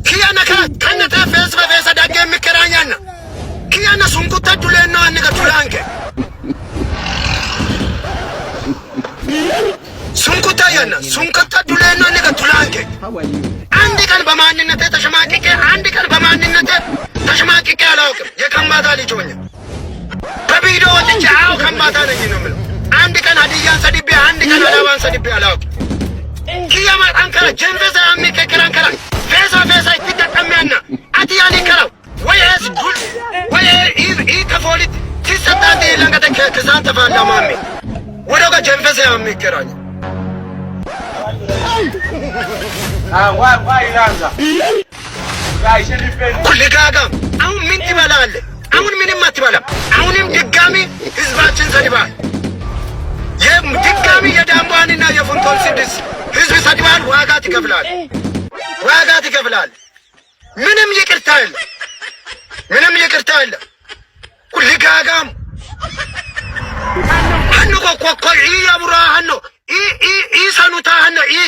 ኪያና ከነተ ፌስ በፌስ ዳጌ የሚከራኛና ኪያና ሱንኩታ ዱሌና አንገ ቱላንከ ሱንኩታ ያና ሱንኩታ ዱሌና አንገ ቱላንከ። አንድ ቀን በማንነቴ ተሸማቅቄ፣ አንድ ቀን በማንነቴ ተሸማቅቄ አላውቅም። የከምባታ ልጅ ሆኜ በቪዲዮ ወጥቼ አዎ ከምባታ ነኝ ነው የምለው። አንድ ቀን ሀዲያን ሰድቤ፣ አንድ ቀን አላባን ሰድቤ አላውቅም። ኪያማ አንከራ ጀንፈሳ አሚከከራንከራ ፌሳ ፌሳ ይትጠቀሚያና አትያኒ ከራው ወይ እስ ዱል ወይ ኢ ከፎሊት ሲሰጣት ለንገተ ከሳን ተፋላ ማሚ ወደጋ ጀንፈሳ አሚከራኝ። ኩልጋጋም አሁን ምን ትበላለህ? አሁን ምንም አትበላም። አሁንም ድጋሚ ህዝባችን ሰድባል። ድጋሚ የዳምቧንና የፉንቶን ስድስት ህዝብ ሰድባል። ዋጋ ትከፍላል። ዋጋ ትከፍላል። ምንም ይቅርታ የለም። ምንም ይቅርታ የለም። ኩልጋጋም ሀኖ ኮኮ ኢ ያቡራ ሀኖ ኢ ኢ ኢ ሰኑታ ሀኖ ኢ።